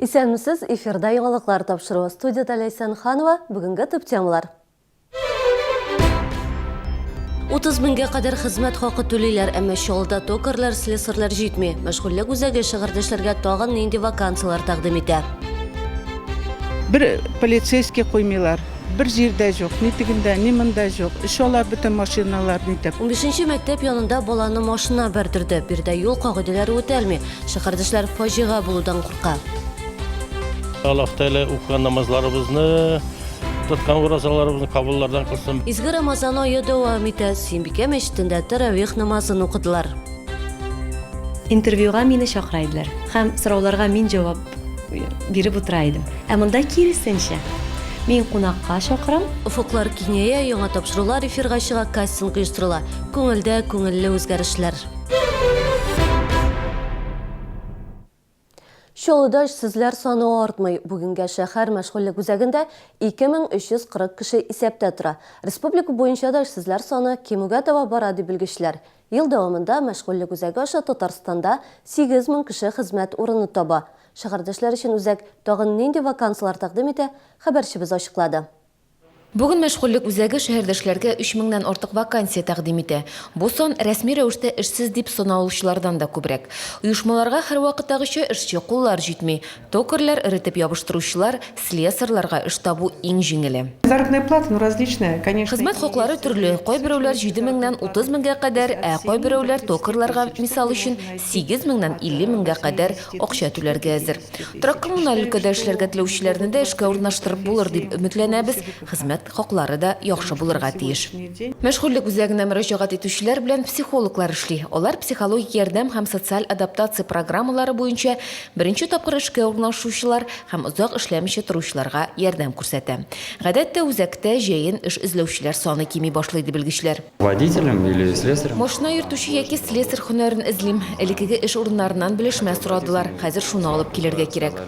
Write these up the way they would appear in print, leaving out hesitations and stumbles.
Исәнмесез, эфирда яңалыклар тапшыруы. Студиядә Ләйсән Ханова, бүгенге төп темалар. 30 меңгә кадәр хезмәт хакы түлиләр, әмма Чаллыда токарьлар, слесарьлар җитми. Мәшгульлек үзәге шәһәрдәшләргә тагын нинди вакансияләр тәкъдим итә? Бер полицейский куймыйлар. Бер җирдә җук, ни тегендә, ни монда җук. Очалар бөтен машиналар нитеп. Унбишенче мәктәп янында баланы машина бәрдерде. Биредә юл кагыйдәләре үтәлми. Шәһәрдәшләр фаҗига булудан курка. Аллаһ Тәгалә укыган намазларыбызны, тоткан уразаларыбызны кабуллардан кылсын. Изге Рамазан ае дәвам итә. Сөембикә мәчетендә тәравих намазын укыдылар. Интервьюга мине чакыра иделәр һәм сорауларга мин җавап биреп утыра идем. Ә монда киресенчә. Мин кунакка чакырам. Офыклар киңәя, яңа тапшырулар эфирга чыга, кастинг оештырыла. Күңелдә күңелле үзгәрешләр. Чаллыда эшсезләр саны артмый. Бүгенгә шәһәр мәшгульлек үзәгендә 2340 кеше исәптә тора. Республика буенча да эшсезләр саны кимүгә таба бара, ди белгечләр. Ел дәвамында мәшгульлек үзәге аша Татарстанда 8000 кеше хезмәт урыны таба. Шәһәрдәшләр өчен үзәк тагын нинди вакансияләр тәкъдим итә, хәбәрчебез ачыклады. Бүген мәшгульлек үзәге шәһәрдәшләргә өч меңнән артык вакансия тәкъдим итә. Бу сан рәсми рәвештә эшсез дип саналучылардан да күбрәк. Оешмаларга һәрвакыттагыча эшче куллар җитми. Токарьләр, эретеп ябыштыручылар, слесарьларга эш табу иң җиңеле. Заработная плата, ну, различная, конечно. Хезмәт хаклары төрле, кайберәүләр 7 меңнән 30 меңгә кадәр, ә кайберәүләр токарьларга, мисал өчен, 8 меңнән 50 меңгә кадәр акча түләргә әзер. Торак-коммуналь өлкәдә эшләргә теләүчеләрне дә эшкә урнаштырып булыр дип өметләнәбез, хезмәт хаклары да яхшы булырга тиеш. Мәшгульлек үзәгенә мөрәҗәгать итүчеләр белән психологлар эшли. Алар психологик ярдәм һәм социаль адаптация программалары буенча беренче тапкыр эшкә урнашучылар һәм озак эшләмичә торучыларга ярдәм күрсәтә. Гадәттә, үзәктә җәен эш эзләүчеләр саны кими башлый, ди белгечләр. Водителем или слесарем. Машина йөртүче яки слесарь һөнәрен эзлим. Элеккеге эш урыннарыннан белешмә сорадылар. Хәзер шуны алып килергә кирәк.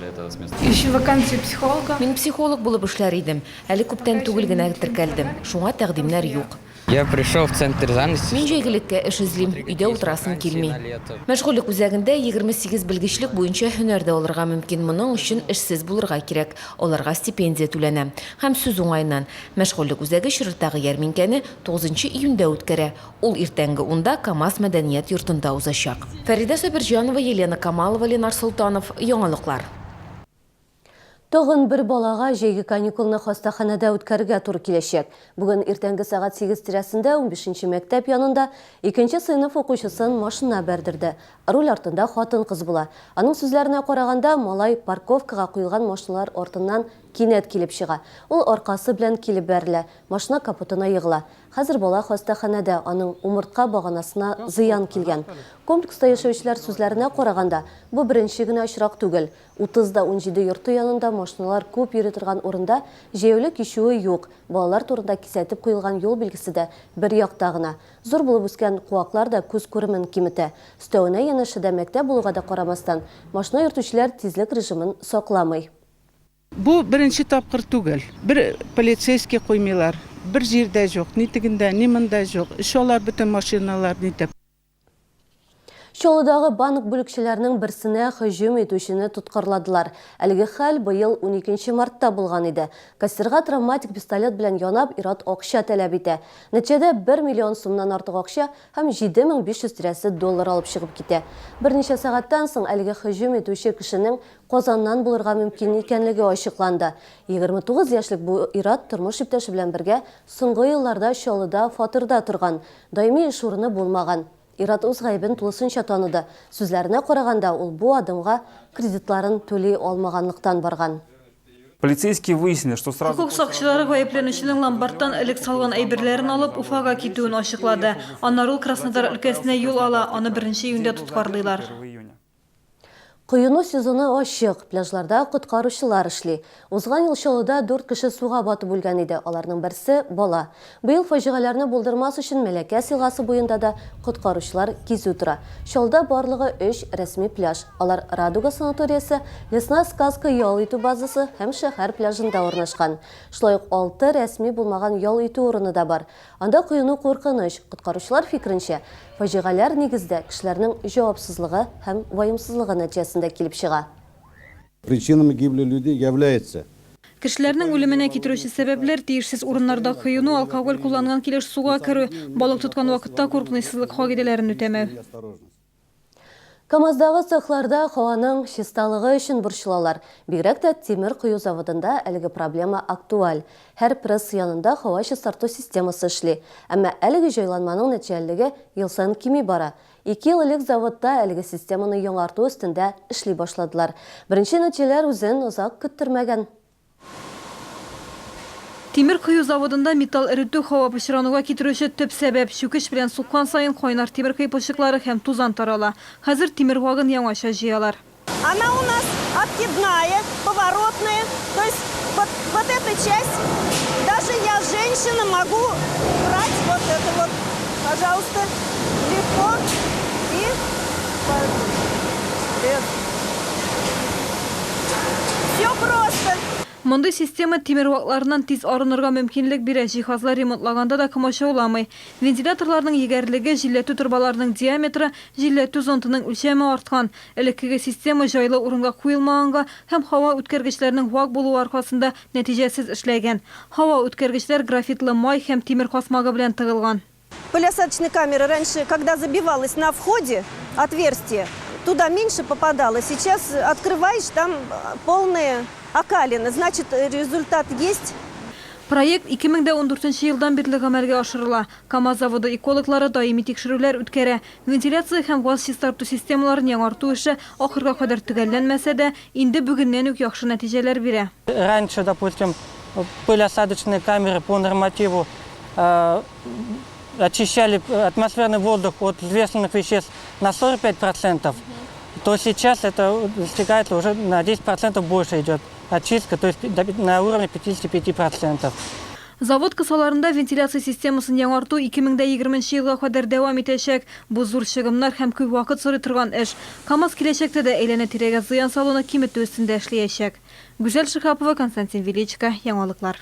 Ищу вакансию психолога. Мин психолог булып эшләр идем. Әле күптән түгел генә теркәлдем. Шуңа тәкъдимнәр юк. Я пришел в центр занятости. Мин җәйгелеккә эш эзлим. Өйдә утырасым килми. Мәшгульлек үзәгендә 28 белгечлек буенча һөнәр дә алырга мөмкин. Моның өчен эшсез булырга кирәк. Аларга стипендия түләнә. Һәм сүз уңаеннан, Мәшгульлек үзәге чираттагы ярминкәне тугызынчы июньдә үткәрә. Ул иртәнге унда КАМАЗ мәдәният йортында узачак. Фәридә Сабирҗанова, Елена Камалова, Ленар Солтанов, Яңалыклар. Тагын бер балага җәйге каникулны хастаханәдә үткәрергә туры киләчәк. Бүген иртәнге сәгать сигез тирәсендә унбишенче мәктәп янында икенче сыйныф укучысын машина бәрдерде. Руль артында хатын-кыз була. Аның сүзләренә караганда, малай парковкага куелган машиналар артыннан Кинәт килеп чыга. Ул аркасы белән килеп бәрелә, машина капотына егыла. Хәзер бала хастаханәдә, аның умыртка баганасына зыян килгән. Комплекста яшәүчеләр сүзләренә караганда, бу беренче генә очрак түгел. 30 да 17 йорты янында машиналар күп йөри торган урында җәяүле кичүе юк, балалар турында кисәтеп куелган юл билгесе дә бер якта гына. Зур булып үскән куаклар да күз күремен киметә. Өстәвенә, янәшәдә мәктәп булуга да карамастан, машина йөртүчеләр тизлек режимын сакламый. Бу беренче тапкыр түгел. Бер полицейский куймыйлар. Бер җирдә җук, ни тегендә, ни монда җук. Очалар бөтен машиналар нитеп. Чаллыдагы банк бүлекчәләренең берсенә һөҗүм итүчене тоткарладылар. Әлеге хәл быел уникенче мартта булган иде. Кассирга травматик пистолет белән янап, ир-ат акча таләп итә. Нәтиҗәдә, бер миллион сумнан артык акча һәм 7500 тирәсе доллар алып чыгып китә. Берничә сәгатьтән соң әлеге һөҗүм итүче кешенең Казаннан булырга мөмкин икәнлеге ачыкланды. 29 яшьлек бу ир-ат тормыш иптәше белән бергә соңгы елларда Чаллыда фатирда торган, даими эш урыны булмаган. Ир-ат үз гаебен тулысынча таныды. Сүзләренә караганда, ул бу адымга кредитларын түли алмаганлыктан барган. Полицейские выяснили, что сразу Хокук сакчылары гаепләнүченең ломбардтан элек салган әйберләрен алып, Уфага китүен ачыклады. Аннары ул Краснодар өлкәсенә юл ала, аны беренче июньдә тоткарлыйлар. Коену сезоны ачык, пляжларда коткаручылар эшли. Узган ел Чаллыда дүрт кеше суга батып үлгән иде, аларның берсе, бала. Быел фаҗигаләрне булдырмас өчен Мәләкәс елгасы буенда да коткаручылар кизү тора. Чаллыда барлыгы өч рәсми пляж. Алар Радуга санаториясе, Лесная сказка ял итү базасы һәм шәһәр пляжында урнашкан. Шулай ук алты рәсми булмаган ял итү урыны да бар. Анда коену куркыныч. Коткаручылар фикеренчә, фаҗигаләр нигездә кешеләрнең җавапсызлыгы һәм ваемсызлыгы нәтиҗәсендә килеп чыга. Причинами гибели людей является. Кешеләрнең үлеменә китерүче сәбәпләр, тиешсез урыннарда коену, алкоголь кулланган килеш суга керү, балык тоткан вакытта куркынычсызлык кагыйдәләрен үтәмәү. КАМАЗдагы цехларда һаваның чисталыгы өчен борчылалар. Бигрәк тә тимер кою заводында әлеге проблема актуаль. Һәр пресс янында һава чистарту системасы эшли. Әмма әлеге җайланманың нәтиҗәлелеге ел саен кими бара. Ике ел элек заводта әлеге системаны яңарту өстендә эшли башладылар. Беренче нәтиҗәләр үзен озак көттермәгән. Тимер кою заводында металл эретү һава пычрануга китерүче төп сәбәп. Чүкеч белән суккан саен кайнар тимер кыйпылчыклары һәм тузан тарала. Хәзер тимер вагын яңача җыялар. Она у нас откидная, поворотная, то есть вот, вот эта часть, даже я, женщина, могу брать вот это вот, пожалуйста, легко и Все просто. Мондый система тимер вакларыннан тиз арынырга мөмкинлек бирә, җиһазлар ремонтлаганда да комачауламый. Вентиляторларның егәрлеге, җилләтү торбаларының диаметры, җилләтү зонтының үлчәме арткан. Элеккеге система җайлы урынга куелмаганга һәм һава үткәргечләренең вак булуы аркасында нәтиҗәсез эшләгән. Һава үткәргечләр графитлы май һәм тимер касмагы белән тыгылган. Пылеосадочная камера раньше, когда забивалась на входе, отверстие, туда меньше попадало. Сейчас открываешь, там полные окалины. Значит, результат есть. Проект 2014 елдан бирле гамәлгә ашырыла. КАМАЗ заводы экологлары даими тикшерүләр үткәрә. Вентиляция һәм газ чистарту системаларын яңарту эше ахырга кадәр төгәлләнмәсә дә, инде бүгеннән үк яхшы нәтиҗәләр бирә. Раньше, допустим, пылеосадочные камеры по нормативу очищали атмосферный воздух от взвешенных веществ на 45%, то сейчас это достигается уже на 10% больше идет очистка, то есть на уровне 55%. Завод кысаларында вентиляция системасын яңарту 2020 елга кадәр дәвам итәчәк. Бу зур чыгымнар һәм күп вакыт сорый торган эш. КАМАЗ киләчәктә дә әйләнә-тирәгә зыян салуны киметү өстендә эшләячәк. Гүзәл Шиһапова, Константин Величко, Яңалыклар.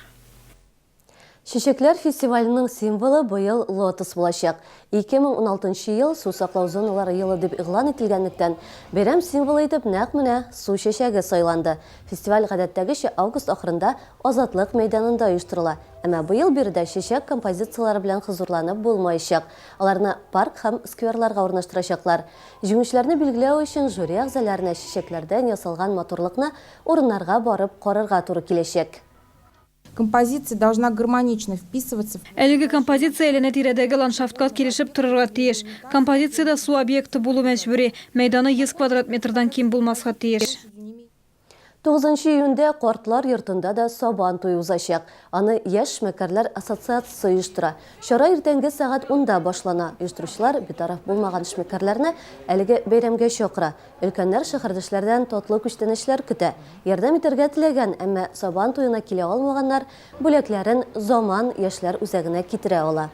Чәчәкләр фестиваленең символы быел лотос булачак. 2016 ел су саклау зоналары елы дип игълан ителгәнлектән, бәйрәм символы итеп нәкъ менә су чәчәге сайланды. Фестиваль гадәттәгечә август ахырында Азатлык мәйданында оештырыла. Әмма быел биредә чәчәк композицияләре белән хозурланып булмаячак. Аларны парк һәм скверларга урнаштырачаклар. Җиңүчеләрне билгеләү өчен жюри әгъзаларына чәчәкләрдән ясалган матурлыкны урыннарга барып карарга туры киләчәк. Композиция должна гармонично вписываться. Әлеге композиция әйләнә-тирәдәге ландшафтка килешеп торырга тиеш. Композициядә су объекты булу мәҗбүри, мәйданы 100 квадрат метрдан ким булмаска тиеш. Тугызынчы июньдә Картлар йортында да Сабан туе узачак. Аны Яшь эшмәкәрләр ассоциациясе оештыра. Чара иртәнге сәгать унда башлана. Оештыручылар битараф булмаган эшмәкәрләрне әлеге бәйрәмгә чакыра. Өлкәннәр шәһәрдәшләрдән татлы күчтәнәчләр көтә. Ярдәм итәргә теләгән, әмма Сабан туена килә алмаганнар бүләкләрен Заман яшьләр үзәгенә китерә ала.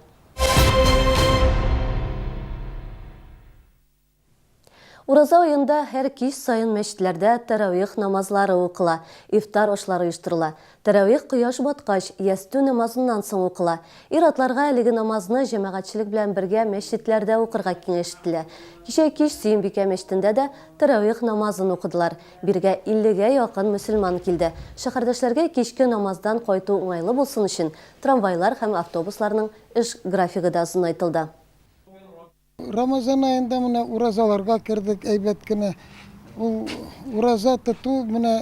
Ураза аенда һәр кич саен мәчетләрдә тәравих намазлары укыла, ифтар ашлары оештырыла. Тәравих кояш баткач, ястү намазыннан соң укыла. Ир-атларга әлеге намазны җәмәгатьчелек белән бергә мәчетләрдә укырга киңәш ителә. Кичә кич Сөембикә мәчетендә дә тәравих намазын укыдылар. Бирегә иллегә якын мөселман килде. Шәһәрдәшләргә кичке намаздан кайту уңайлы булсын өчен, трамвайлар һәм автобусларның эш графигы да озынайтылды. Рамазан аенда менә уразаларга кердек әйбәт кенә. Ул ураза тоту менә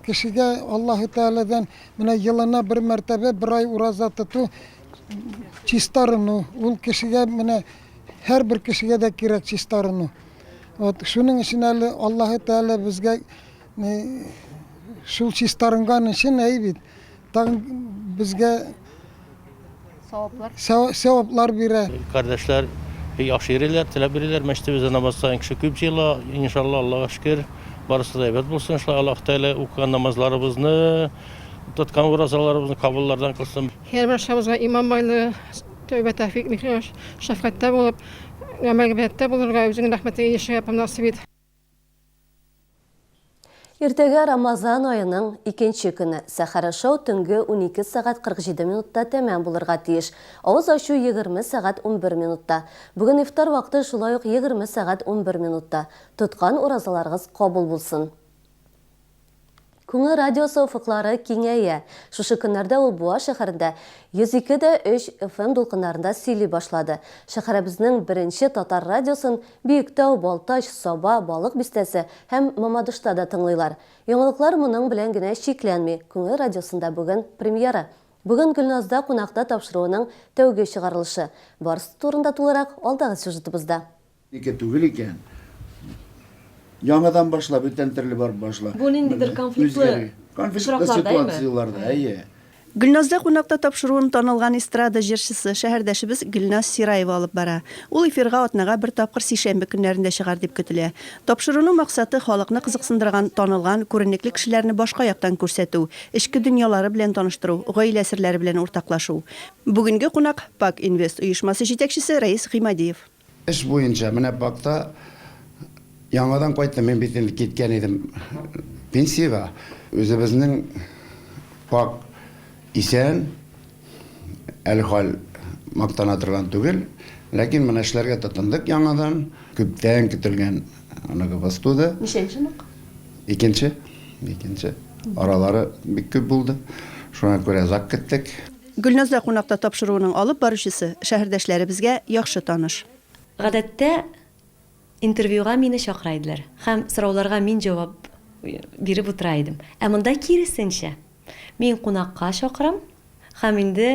кешегә Аллаһы Тәгаләдән менә елына бер мәртәбә бер ай ураза тоту чистарыну. Ул кешегә менә һәрбер кешегә дә кирәк чистарыну. Вот шуның өчен әле Аллаһы Тәгалә безгә шул чистарынган өчен әй бит Тагын безгә саваплар саваплар бирә. Кардәшләр бик яхшы йөриләр, теләп йөриләр. Мәчетебездә намаз саен кеше күп җыела. Иншалла, Аллага шөкер, барысы да әйбәт булсын. Шулай Аллаһ Тәгалә укыган намазларыбызны, тоткан уразаларыбызны кабуллардан кылсын. Һәрбер барчабызга иман байлыгы, тәүбә, тәүфик, михраж, шәфкатьтә булып, гамәл-гыйбадәттә булырга, үзеңнең рәхмәтеңә ирешергә Раббым насыйп ит. Иртәгә Рамазан аеның икенче көне. Сәхәр ашау төнге 12 сәгать 47 минутта тәмам булырга тиеш. Авыз ачу 20 сәгать 11 минутта. Бүген ифтар вакыты шулай ук 20 сәгать 11 минутта. Тоткан уразаларыгыз кабул булсын! Күңел радиосы офыклары киңәя. Шушы көннәрдә ул Буа шәһәрендә 102 дә 3 FM дулкыннарында сөйли башлады. Шәһәребезнең беренче татар радиосын Биектау, Балтач, Саба, Балык Бистәсе һәм Мамадышта да тыңлыйлар. Яңалыклар моның белән генә чикләнми, Күңел радиосында бүген премьера. Бүген Гөлназда кунакта тапшыруының тәүге чыгарылышы. Барысы турында тулырак алдагы сюжетыбызда. Неке түгел икән. Яңадан башла, бүтән төрле барып башла. Бу ниндидер конфликтлы Конфликтлы ситуацияләрдә, әйе. Гөлназда кунакта тапшыруын танылган эстрада җырчысы, шәһәрдәшебез Гөлназ Сираева алып бара. Ул эфирга атнага бер тапкыр сишәмбе көннәрендә чыгар дип көтелә. Тапшыруның максаты, халыкны кызыксындырган танылган, күренекле кешеләрне башка яктан күрсәтү, эчке дөньялары белән таныштыру, гаилә серләре белән уртаклашу. Бүгенге кунак, Пак Инвест оешмасы җитәкчесе Рәис Гыймадиев. Эш буенча менә ПАКта яңадан кайттым. Мин бит инде киткән идем пенсиягә. Үзебезнең ПАК исән, әле хәл мактана торган түгел. Ләкин менә эшләргә тотындык яңадан. Күптән көтелгән оныгыбыз туды. Ничәнче онык? Икенче. Икенче. Аралары бик күп булды. Шуңа күрә озак көттек. Гөлназда кунакта тапшыруының алып баручысы шәһәрдәшләребезгә яхшы таныш. Гадәттә, интервьюга мине чакыра иделәр һәм сорауларга мин җавап биреп утыра идем. Ә монда киресенчә. Мин кунакка чакырам һәм инде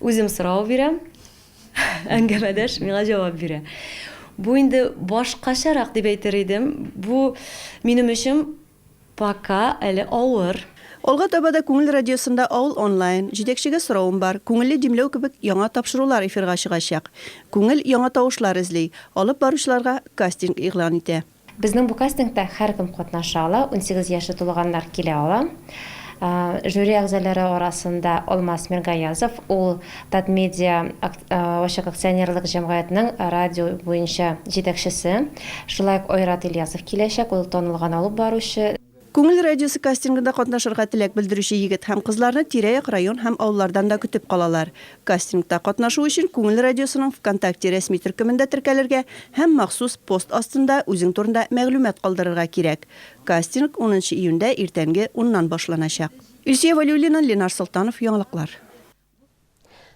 үзем сорау бирәм, әңгәмәдәш миңа җавап бирә. Бу инде башкачарак дип әйтер идем. Бу минем өчен Пока әле авыр. Алга таба да Күңел радиосында Авыл онлайн, Җитәкчегә соравым бар, Күңелле димләү кебек яңа тапшырулар эфирга чыгачак. Күңел яңа тавышлар эзли, алып баручыларга кастинг игълан итә. Безнең бу кастингта һәркем катнаша ала, 18 яше тулганнар килә ала. Жюри әгъзалары арасында Алмаз Миргаязов, ул Татмедиа ачык акционерлык җәмгыятенең радио буенча җитәкчесе, шулай ук Айрат Ильясов киләчәк, ул танылган алып баручы. Күңел радиосы кастингында катнашырга теләк белдерүче егет һәм кызларны тирә-як район һәм авыллардан да көтеп калалар. Кастингта катнашу өчен Күңел радиосының ВКонтакте рәсми төркемендә теркәлергә һәм махсус пост астында үзең турында мәгълүмат калдырырга кирәк. Кастинг унынчы июньдә иртәнге уннан башланачак. Илсөя Вәлиуллина, Ленар Солтанов, Яңалыклар.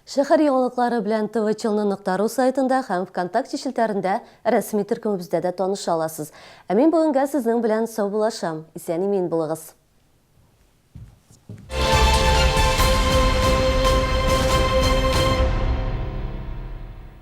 Шәһәр яңалыклары белән ТВ Челны нокта ру сайтында һәм ВКонтакте челтәрендә рәсми төркемебездә дә таныша аласыз. Ә мин бүгенгә сезнең белән саубуллашам. Исән-имин булыгыз.